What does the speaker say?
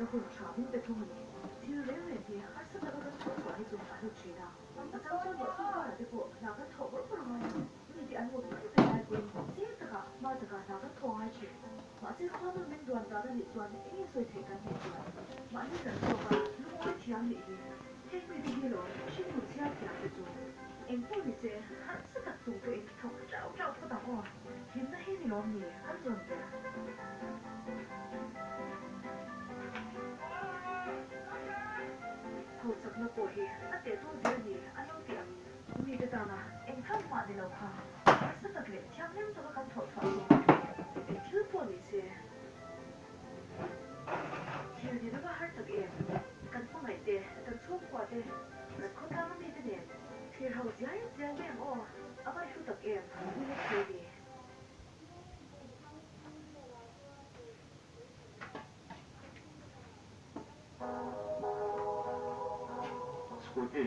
theihna hun tha min pe thung a ni. Thil reng reng hi harsa taka kan thawh chhuah hi chu a hlu thin a. A chang chuan ruahsur karah te pawh hna kan thawh bawrh bawrh ngai a, mite an mut mai mai lai pawhin chiang taka hma taka hna kan thawh ngai thin. Mahse khuanun min duan dan a nih chuan eng nge sawi theih kan neih chuan mahni kan zawk a, lungawi thiam nih hi heng mite hi lawm hringnun chhiar thiam te chu engpawh ni se harsa tak chung pawhin thawk chauh chauh phawt ang aw, hlimna hi ni lawm ni kan zawn ber. Hauchakna pawh hi a teh dawn zel a ni an lo tih angin mite tana eng tham mah ni lo kha harsa tak leh thianghlim taka kan thawh chhuah chuan eng thil pawh ni se thil ni lova har tak em kan hmangaih te, kan chhungkua te, kan khawtlanga mite nen thlir ho ziai ziai mai ang aw, a va hlu tak em Willet Kelly. Scooty.